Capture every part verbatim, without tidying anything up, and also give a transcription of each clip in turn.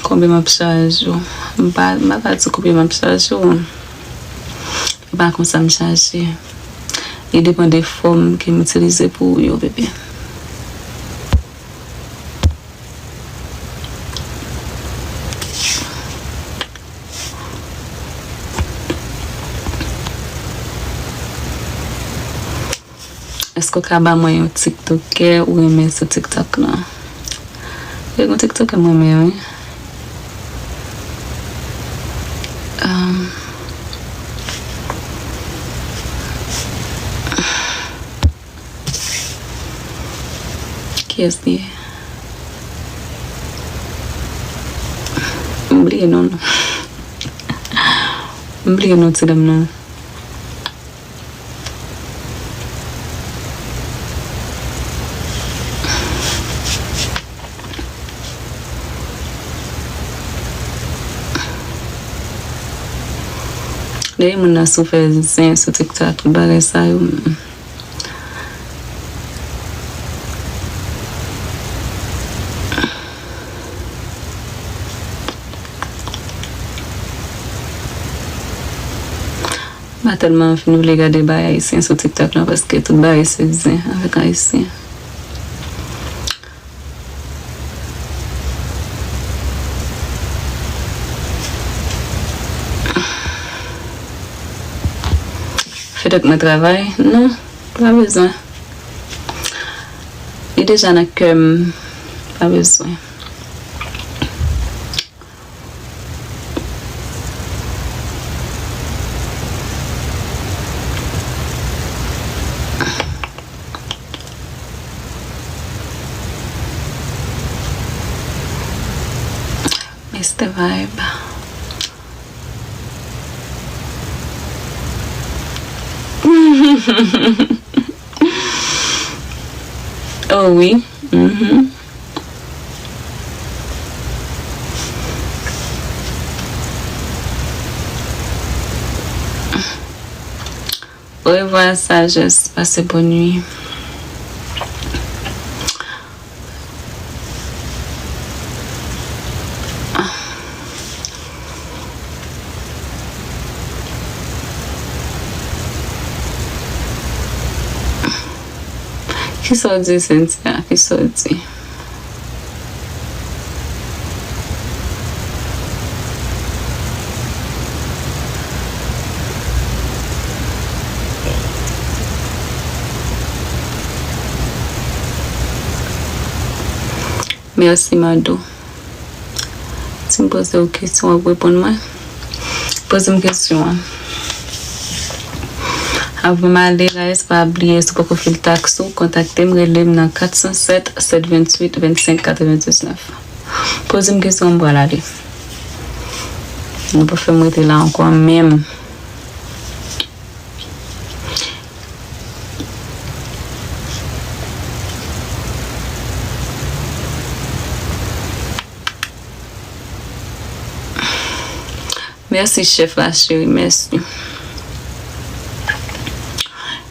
Konbyen m ap chaje w? M pa, m pa ka di konbyen m ap chaje w. E pa konsa m chaje. Li depann de fòm ke m itilize pou ou yo, bebe. Èske w ka ba mwen yon tiktokè ou renmen sou TikTok lan? Gen yon tiktokè m renmen, wi. Um, Kiyès li ye? M bliye non l. M bliye non ti dam nan. Dèyè moun nan sou fè zen sou TikTok, tout bagay sa yo. M pa tèlman fin vle gade bagay ayisyen sou TikTok lan, paske tout bagay se zen avèk ayisyen. Fedòk mwen travay? Non, pa bezwen. Li deja nan kè m, pa bezwen. Mister Vibe. Oh wi. Mhm. Orevwa, sajès. Pase bòn nwi. Kisa w di, Cynthia? Kisa w di? Mèsi, Mado. Si m poze w kesyon, w ap reponn mwen? Poze m kesyon an. Avan m ale, guys, pa bliye, si w poko fil taks ou, kontakte m, rele m nan kat san sèt, sèt venntuit, vennsenk katrevendiznèf. Poze m kesyon, m pral ale. Nou pa fè m rete la ankò menm. Mèsi, chèf la, cheri, mèsi.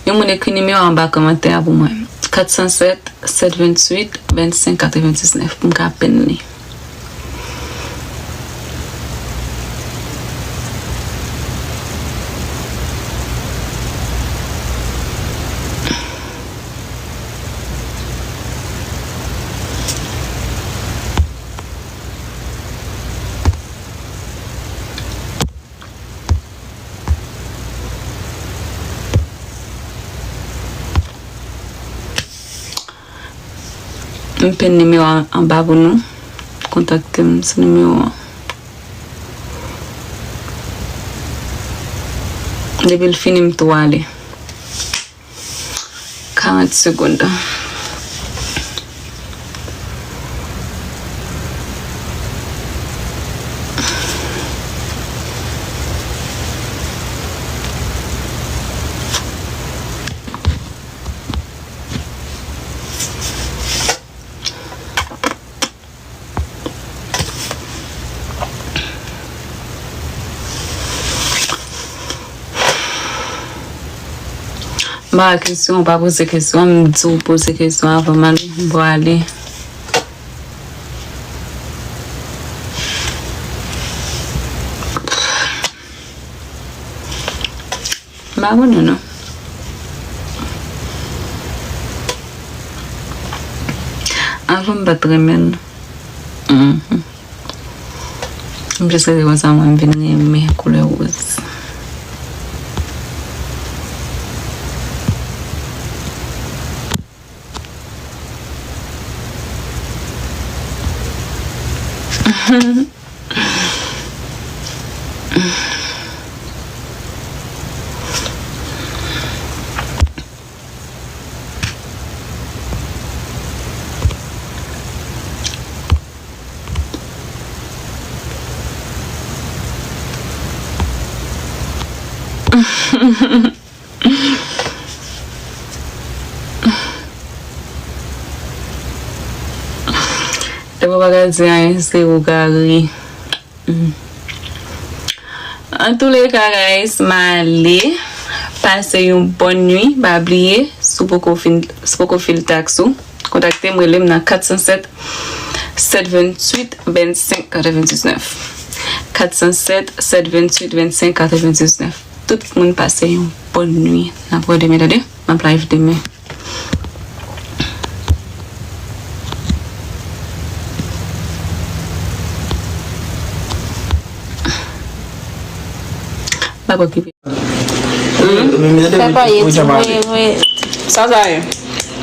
Yon moun ekri nimewo a anba kòmantè a pou mwen. Kat san sèt, sèt venntuit, vennsenk katrevendiznèf, pou m ka penn li. M penn nimewo a anba pou nou. Kontakte m sou nimewo an. Depi l fini, m tou ale. Karant segonn. M pa wè kesyon, w pa poze kesyon, m di w poze kesyon avan m ale, m pral ale. Abòne non. Avan m pa t renmen l. Mhm. M jis rete konsa, mwen m vin renmen koulè woz. Depi w pa ka di anyen, se ou ka ri. Antouleka, guys, m ale. Pase yon bòn nwi. Pa bliye, si w poko fin, si w poko fil taks ou, kontakte m, rele m nan kat san sèt, sèt venntuit, vennsenk, katrevendiznèf. Kat san sèt, sèt venntuit, vennsenk, katrevendiznèf. Tout moun pase yon bòn nwi. N ap wè demen, tande? M ap live demen. M ap okipe. Fè pa ye tou, voye, voye. Sa sa ye?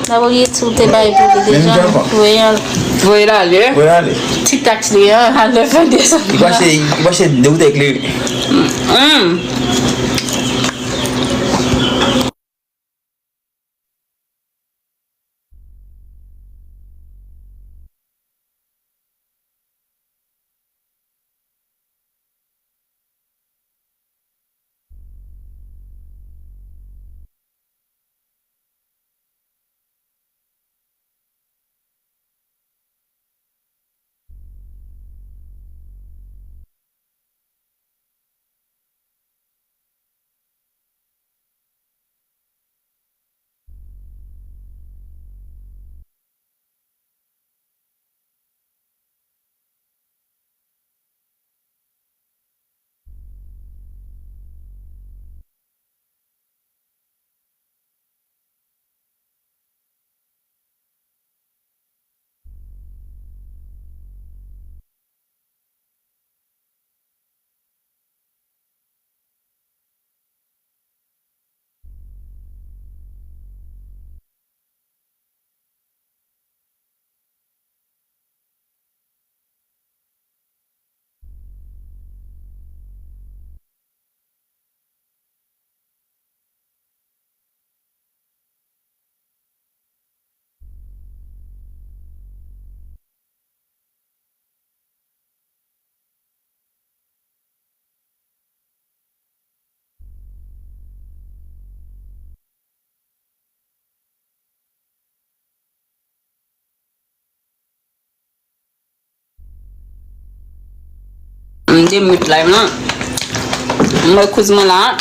N ap okipe tou, te bay pou li deja. Voye al. Voye l ale. Voye l ale. Ti taks li an, al fè desann. Li pa achte, li pa achte de boutèy kleren. Mm. M demute live lan. M wè kouz mwen la.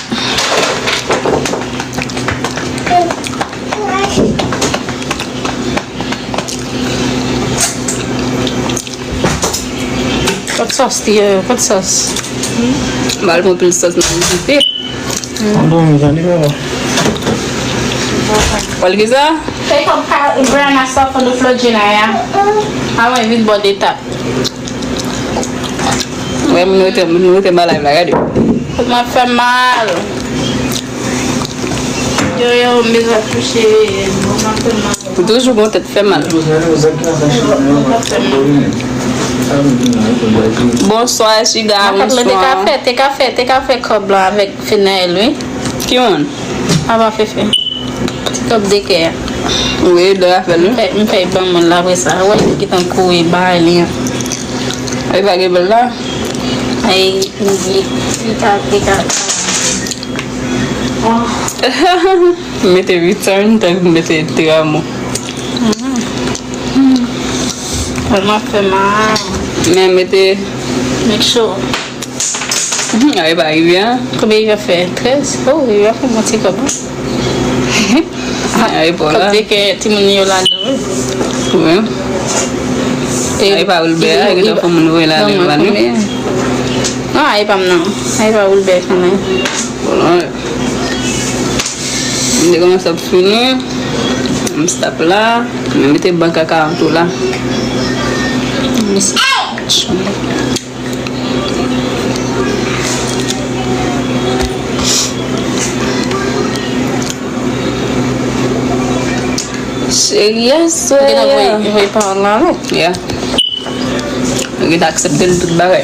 Kot sòs li ye? Kot sòs? M al pran pil sòs nan vite. Mwen dòmi tande papa. Wè l ki sa? Take up pa-, grandma stuff on the floor, Gina, yeah? Avan vin bò de tap. Wè, moun rete, moun rete nan live la, gade. Kòman fè mal. Yo, yo, m bezwen kouche. Kòman fè mal. Ou toujou gon tèt fè mal. Bonswa, Sugar, bonswa. Te ka fè, te ka fè, te ka fè kòb la avèk Fenaël, wi. Ki moun? Apa Fefe. Ti kòb de kè a. Wi, de afè l, wi. M fè, m fè ban moun la apre sa. Wè, li gentan kouri bay li an. Li pa gen bèl la? Ay, li, li ka, li ka. Mete return, tankou mete te amo. Tèlman fè mal. Men mete. Make sure. A, e pa rive, an. Konbyen rive fè? Trèz? Oh, rive fè bon ti kòb, an. A, e pa la. Kòb de kè timoun yo ladan, wi. Wi. E, a, e pa Wilbert, a, e gentan fè moun voye la, nan van, wi. Non, a, e pa m, non. A, e pa Wilbert, non. Bon, non. M te kòmanse ap fini. M stop la. M mete bank a karant tou la. M stop. Cheri, aswè a. Ou gentan voye, voye pawòl la, non? Yeah. Ou gentan aksepte l tout bagay.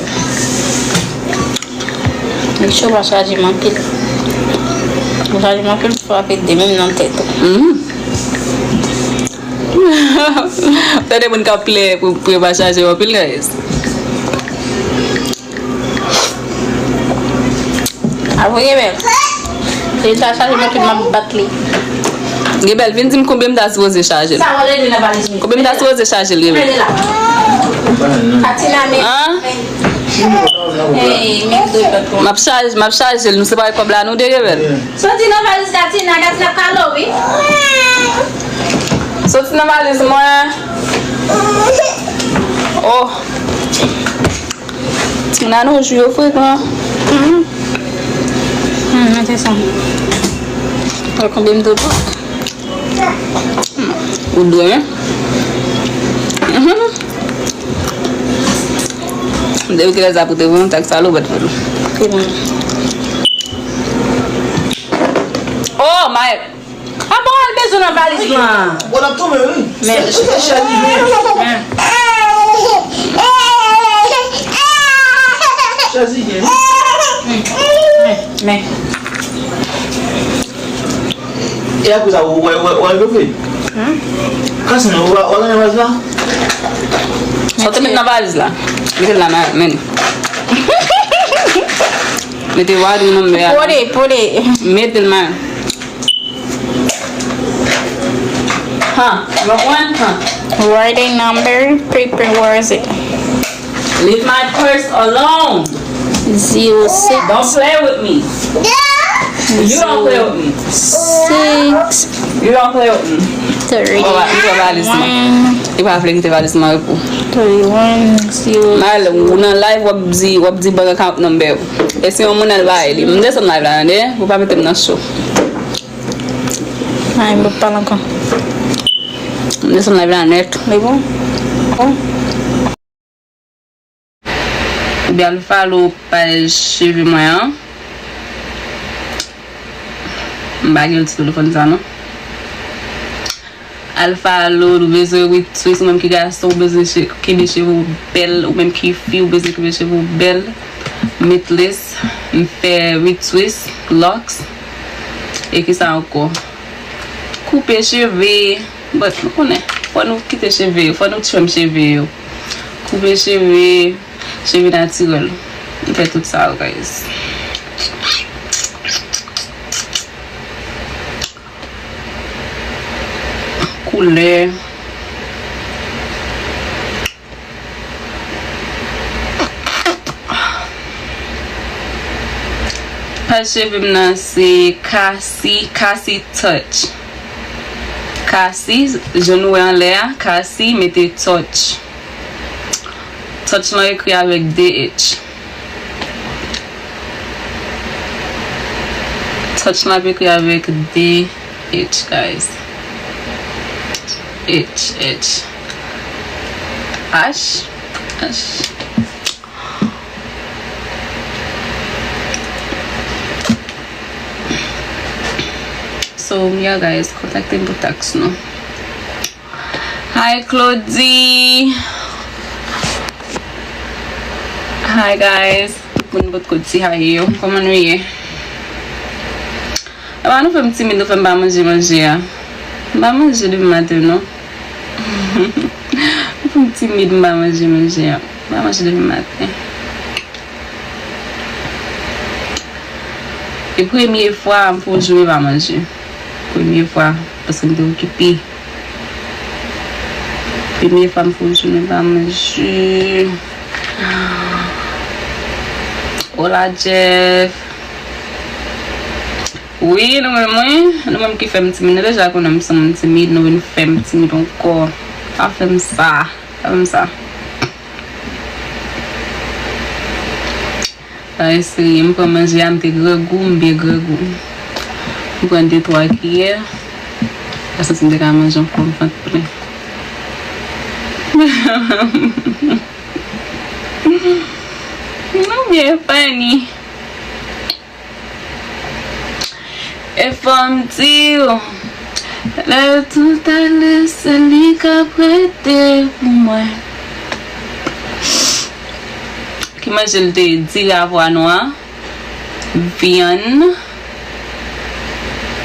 Li cho, pa chaje m anpil. Ou chaje m anpil, frape de menm nan tèt ou. Mhm. Tande moun k ap plè pou, pou yo pa chaje w anpil, guys. Apre, Rebèl. Se li ta chaje m anpil, m ap bat li. Rebèl, vin di m konbyen m ta sipoze chaje l. Sa w ale di nan valiz mwen. Konbyen m ta sipoze chaje l, Rebèl? Mete la. Katina, men. An? Hey, men de bat. M ap chaje, m ap chaje l. Nou separe kòb la, nou de, Rebèl. Soti nan valiz Katina, Katina kalo, wi. Soti nan valiz mwen. Oh. Timoun an nou jou yo frekan. Mhm. Hmm, mete sa. Wè konbyen m te pran. Ou dwe, hein? Mhm. Depi kilè sa pou te pran, tak sa lobèt pou nou. Ki moun? Oh, my. Ah bon, al bezwen nan valiz lan. Bon, n ap tonbe, wi. Men. Se, se chèz li gen. Men. Chèz li gen. Men. Men. E apre sa, ou, ou, ou, ou al chofe? Hmm? Kansi non, ou, ou al nan valiz la? Sa w te met nan valiz la? Mete l la, men. Mete writing number a. Pole, pole. Mete l, men. Huh? Number one, huh? Writing number, paper, where is it? Leave my purse alone. Zero six. Don't play with me. You don't play with me. Six. You don't play with me. Thirty. Li pa vle kite valiz mwen. Li pa vle kite valiz mwen pou. Thirty-one, zero. Mal, ou nan live, w ap di, w ap di bank account number. E si yon moun al bay li. M desann live la, tande? Ou pa mete m nan cho. Ay, m p ap pale ankò. M desann live la nèt. Li bon? Bon. Oubyen al follow paj cheve mwen an. M pa gen ti telefòn sa non. Al follow, nou bezwen retweet, ou menm ki gason, ou bezwen che-, kenbe cheve w bèl, ou menm ki fi, ou bezwen kenbe cheve w bèl. Meatless, m fè retweet, locks. E ki sa ankò? Koupe cheve. But, nou konnen, fò nou kite cheve yo, fò nou trim cheve yo. Koupe cheve, cheve natirèl. M fè tout sa yo, guys. Koulè. Paj cheve m nan se Cassie, Cassie Touch. Cassie, jan nou wè anlè a, Cassie, mete Touch. Touch lan ekri avèk de H. Touch lan ap ekri avèk de H, guys. H, H. H, H. So, yeah, guys, kontakte m pou taks nou. Hi, Claudie. Hi, guys. Tout moun potko di hi yo. Kòman nou ye? Apa nou fè m timid, nou fè m pa manje manje a. M pa manje depi maten, non. Nou fè m timid, m pa manje manje a. M pa manje depi maten. E premye fwa m fè yon jounen pa manje. Premye fwa, paske m te okipe. Premye fwa m fè yon jounen pa manje. Hola, Jeff. Wi, nou menm, wi. Nou menm ki fè m timid. Nou deja konnen m se yon moun timid, nou vin fè m timid ankò. Pa fè m sa. Pa fè m sa. Ay, serye, m pran manje a, m te grangou, m byen grangou. M pran de twa kiyè. Mwen santi m te ka manje yon fòm vant plen. Nou byen funny. E fò m di w, lè tout ale, se li k ap rete pou mwen. Ki manje l te ye? Diri a pwa nwa, vyann,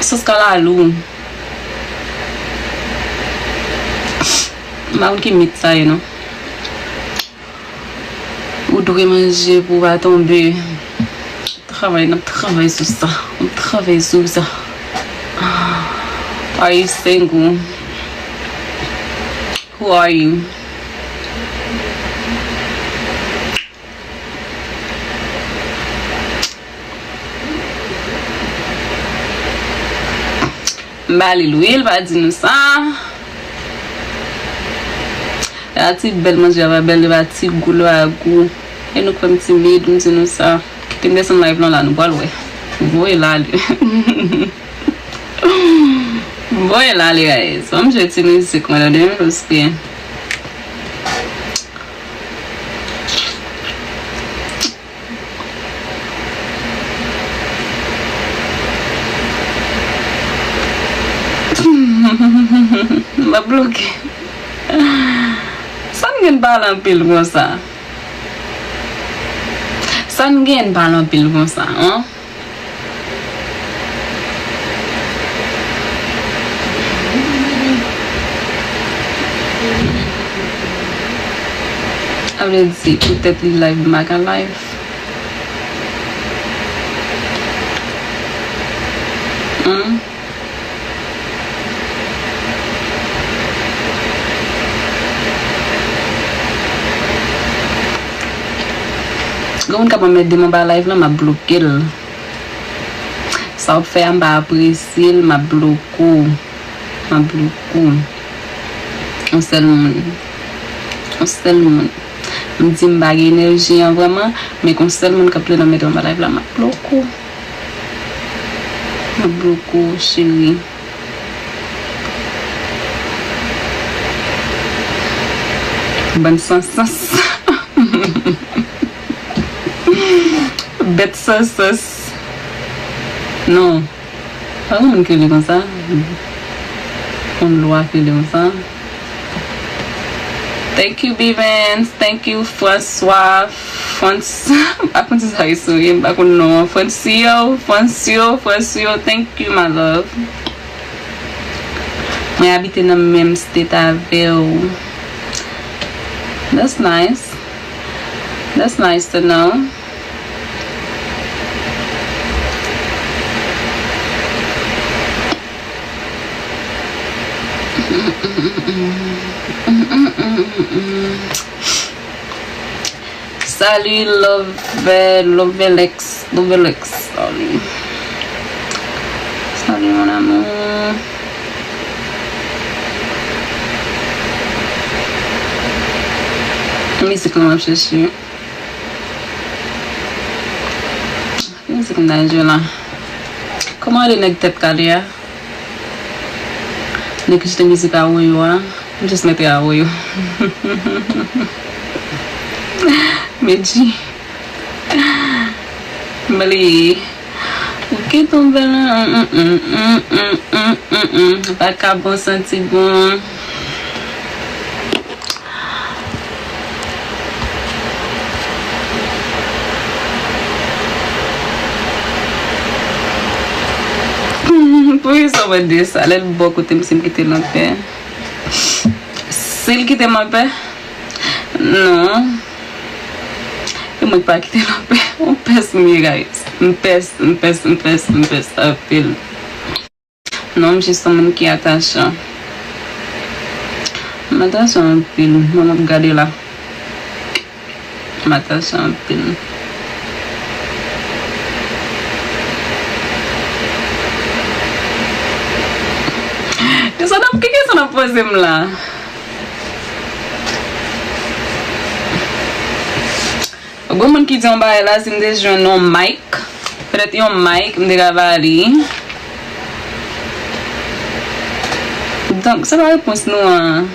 sos kalalou. M pa konn ki meat sa ye non. Ou dwe manje pou w pa tonbe. Travay, n ap travay sou sa. N ap travay sou sa. Are you single? Who are you? M ba li lwil, pa di nou sa. E pa ti bèl manje a pa bèl, e pa ti gou l pa gou. E nou kwè m timid, m di nou sa. Kite m desann live lan la, nou pral wè. Voye l ale. Voye l ale, guys. Ban m jwe ti mizik mwen tande, paske m ap bloke. Sa n gen pale anpil konsa? Sa n gen pale anpil konsa, an? Sa vle di poutèt li live, m pa ka live. Hmm. Gen moun k ap anmède m anba live lan, m ap bloke l. Sa w ap fè a, m pa apresye l, m ap bloke w. M ap bloke w. Yon sèl moun. Yon sèl moun. M di m pa gen enèji an vrèman, men gen yon sèl moun k ap tounen anmède m anba live la, m ap bloke w. M ap bloke w, cheri. Bann san sans. Bèt san sans. Non. Pa gen moun ki rele konsa. Yon lwa ki rele konsa. Thank you, Bivens. Thank you, François. Frans-, m pa konn si sa yo souye, m pa konn non an. Francio, Francio, Francio. Thank you, my love. Mwen abite nan menm state avè w. That's nice. That's nice to know. Salut, Love, Lovelex, Lovelex, salut. Salut, mon amour. Mizik lan m ap chèche. Ki mizik m ta jwe la? Kòman rele nèg tèt kale a? Nèg ki chante mizik Awoyo a. M jis mete Awoyo. Medji. M bliye. Ou ki tonbe la. Vakabon santi bon. Poukisa w mande sa? Lè l bò kote m, si m kite l anpè. Si l kite m anpè? Non. E mwen k pa kite l anpè. On pès m ye, guys. M pès, m pès, m pès, m pès anpil. Non, m jis yon moun ki atachan. M atachan anpil. Mwen m ap gade la. M atachan anpil. Desann ap, ki kesyon n ap poze m la? Gon moun ki di yon bagay la, si m te jwenn yon mic, petèt yon mic, m te ka ba li. Tank, se pa repons nou an.